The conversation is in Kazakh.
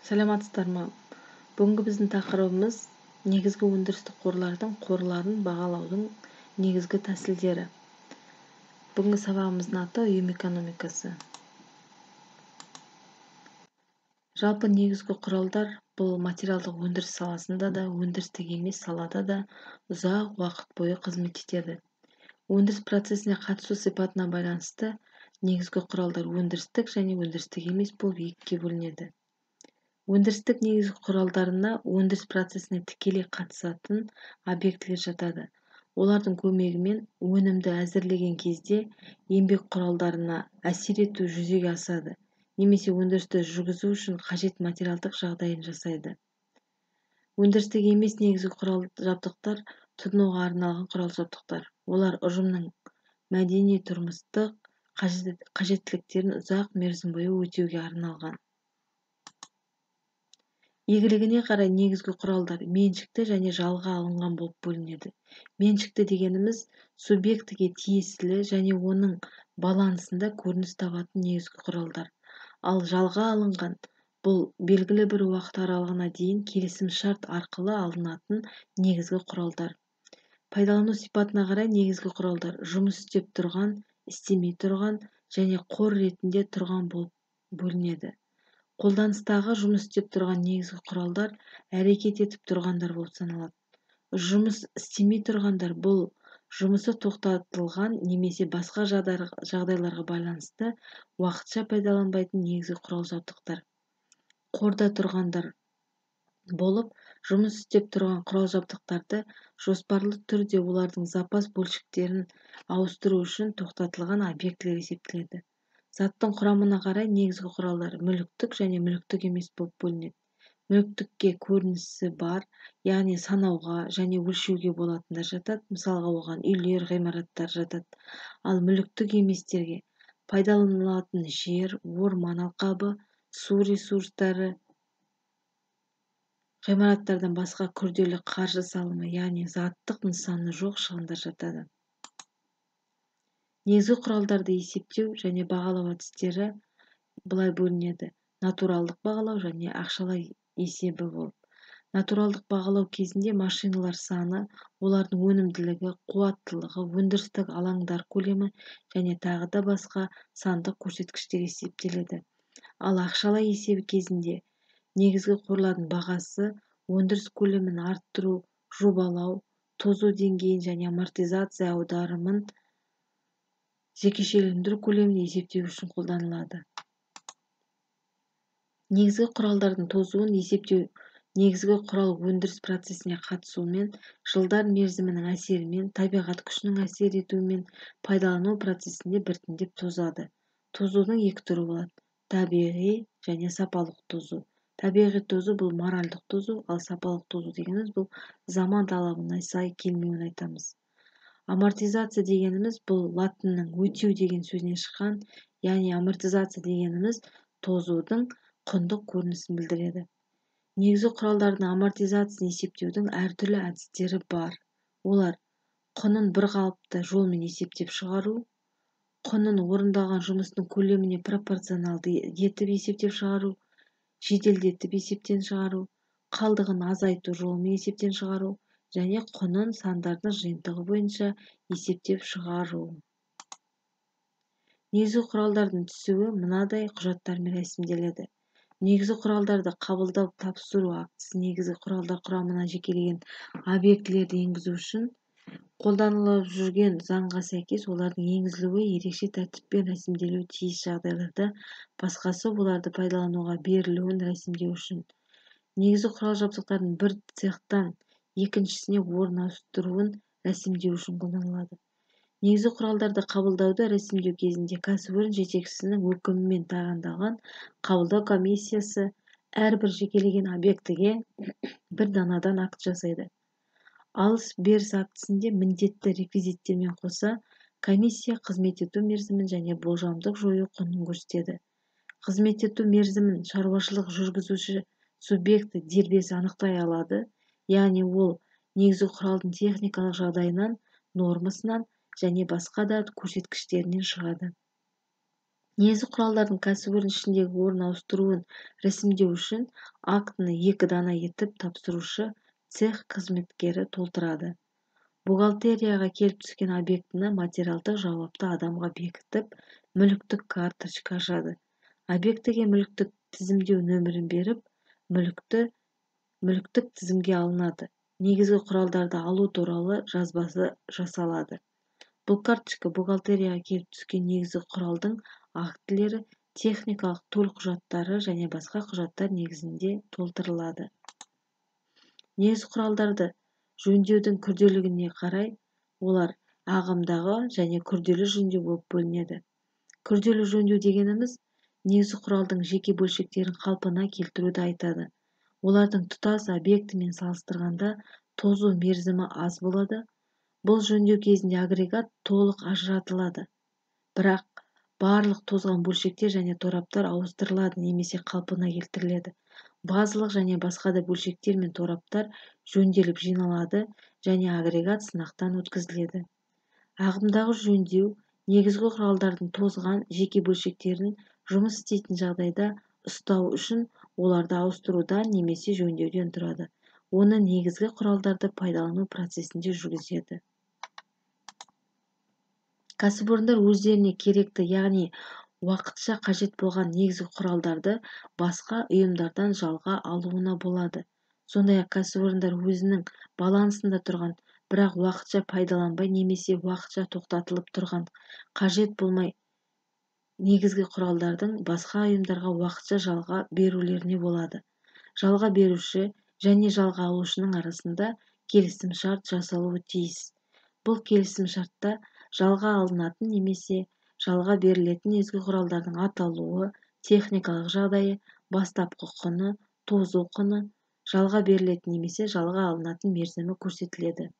Саламатсыздар ма? Бүгінгі біздің тақырыбымыз негізгі өндірістік қорлардың қорларын бағалаудың негізгі тәсілдері. Бүгінгі сабағымыздың аты ұйым экономикасы. Жалпы негізгі құралдар бұл материалдық өндіріс саласында да, өндірістік емес салада да ұзақ уақыт бойы қызмет етеді. Өндіріс процесіне қатысу сипатына байланысты негізгі құралдар өндірістік және өндірістік емес болып екіге бөлінеді. Өндірістік негізгі құралдарына өндіріс процесіне тікелей қатысатын объектілер жатады. Олардың көмегімен өнімді әзірлеген кезде еңбек құралдарына әсер ету жүзеге асады, немесе өндірісті жүргізу үшін қажет материалдық жағдайын жасайды. Өндірістік емес негізгі құрал-жабдықтар тұтынуға арналған құрал-жабдықтар. Олар ұжымның мәдени тұрмыстық қажеттіліктерін ұзақ мерзім бойы өтеуге арналған. Игілігіне қарай негізгі құралдар меншікті және жалға алынған болып бөлінеді. Меншікті дегеніміз субъектіге тиесілі және оның балансында көрініс табатын негізгі құралдар. Ал жалға алынған бұл белгілі бір уақыт аралығына дейін келісім-шарт арқылы алынатын негізгі құралдар. Пайдалану сипатына қарай негізгі құралдар жұмыс істеп тұрған, істемей тұрған және қор ретінде тұрған болып бөлінеді. Қолданыстағы жұмыс істеп тұрған негізгі құралдар әрекет етіп тұрғандар болып саналады. Жұмыс істемей тұрғандар бұл жұмысы тоқтатылған немесе басқа жағдайларға байланысты уақытша пайдаланбайтын негізгі құрал-жабдықтар. Қорда тұрғандар болып, жұмыс істеп тұрған құрал-жабдықтарды жоспарлы түрде олардың запас бөлшектерін ауыстыру үшін тоқтатылған объектілер есептеледі. Заттың құрамына қарай негізгі құралдар мүліктік және мүліктік емес болып бөлінеді. Мүліктікке көрінісі бар, яғни санауға және өлшеуге болатындар жатады, мысалға оған үйлер, ғимараттар жатады. Ал мүліктік еместерге пайдаланылатын жер, орман алқабы, су ресурстары, ғимараттардан басқа күрделі қаржы салымы, яғни заттық нысаны жоқ шығындар жатады. Негізгі құралдарды есептеу және бағалау әдістері былай бөлінеді. Натуралдық бағалау және ақшалай есебі болып. Натуралдық бағалау кезінде машиналар саны, олардың өнімділігі, қуаттылығы, өндірістік алаңдар көлемі және тағы да басқа сандық көрсеткіштер есептеледі. Ал ақшалай есебі кезінде негізгі қорлардың бағасы, өндіріс көлемін арттыру, жобалау, тозу деңгейін және амортизация аударымын жекешелендіру көлемін есептеу үшін қолданылады. Негізгі құралдардың тозуын есептеу негізгі құрал өндіріс процесіне қатысуымен, жылдар мерзімінің әсерімен, табиғат күшінің әсер етуімен пайдалану процесінде біртіндеп тозады. Тозудың екі түрі болады: табиғи және сапалық тозу. Табиғи тозу бұл моральдық тозу, ал сапалық тозу дегеніміз бұл заман талабына сай келмеуін айтамыз. Амортизация дегеніміз бұл латынның өтеу деген сөзінен шыққан, яғни амортизация дегеніміз тозудың құндық көрінісін білдіреді. Негізгі құралдардың амортизациясын есептеудің әртүрлі әдістері бар. Олар құнын бір қалыпты жолмен есептеп шығару, құнын орындалған жұмыстың көлеміне пропорционалды етіп есептеп шығару, жеделдетіп есептен шығару, қалдығын азайту жолымен есептен шығару және құнын сандардың жиынтығы бойынша есептеп шығару. Негізгі құралдардың түсуі мынадай құжаттармен рәсімделеді. Негізгі құралдарды қабылдау тапсыру актісі негізгі құралдар құрамына жекелеген объектілерді енгізу үшін қолданылып жүрген заңға сәйкес олардың енгізілуі ерекше тәртіппен рәсімделуі тиіс жағдайларда басқасы оларды пайдалануға берілуін рәсімдеу үшін. Негізгі құрал-жабдықтардың бір цехтан екіншісіне орын ауыстыруын рәсімдеу үшін қолданылады. Негізгі құралдарды қабылдауды рәсімдеу кезінде кәсіпорын жетекшісінің өкімімен тағайындалған қабылдау комиссиясы әрбір жекелеген объектіге бір данадан акт жасайды. Алыс-беріс актісінде міндетті реквизиттермен қоса комиссия қызмет ету мерзімін және болжамдық жою құнын көрсетеді. Қызмет ету мерзімін шаруашылық жүргізуші субъекті дербес анықтай алады, яғни ол негізгі құралдың техникалық жағдайынан, нормасынан және басқа да көрсеткіштерінен шығады. Негізгі құралдардың кәсіпорын ішіндегі орын ауыстыруын рәсімдеу үшін актіні 2 дана етіп тапсырушы цех қызметкері толтырады. Бухгалтерияға келіп түскен объектіні материалдық жауапты адамға бекітіп, мүліктік карточка ашады. Объектіге мүліктік тізімдеу нөмірін беріп, мүліктік тізімге алынады. Негізгі құралдарды алу туралы жазбасы жасалады. Бұл карточка бухгалтерияға келіп түскен негізгі құралдың актілері, техникалық төлқұжаттары және басқа құжаттар негізінде толтырылады. Негізгі құралдарды жөндеудің күрделілігіне қарай олар ағымдағы және күрделі жөндеу болып бөлінеді. Күрделі жөндеу дегеніміз негізгі құралдың жеке бөлшектерін қалпына келтіруді айтады. Олардың тұтас объектімен салыстырғанда тозу мерзімі аз болады. Бұл жөндеу кезінде агрегат толық ажыратылады. Бірақ барлық тозған бөлшектер және тораптар ауыстырылады немесе қалпына келтіріледі. Базалық және басқа да бөлшектер мен тораптар жөнделіп жиналады және агрегат сынақтан өткізіледі. Ағымдағы жөндеу негізгі құралдардың тозған жеке бөлшектерін жұмыс істейтін жағдайда ұстау үшін оларды ауыстырудан немесе жөндеуден тұрады. Оны негізгі құралдарды пайдалану процесінде жүргізеді. Кәсіпорындар өздеріне керекті, яғни уақытша қажет болған негізгі құралдарды басқа ұйымдардан жалға алуына болады. Сондай-ақ кәсіпорындар өзінің балансында тұрған, бірақ уақытша пайдаланбай немесе уақытша тоқтатылып тұрған қажет болмай негізгі құралдардың басқа ұйымдарға уақытша жалға берулеріне болады. Жалға беруші және жалға алушының арасында келісімшарт жасалуы тиіс. Бұл келісімшартта жалға алынатын немесе жалға берілетін негізгі құралдардың аталуы, техникалық жағдайы, бастапқы құны, тозу құны, жалға берілетін немесе жалға алынатын мерзімі көрсетіледі.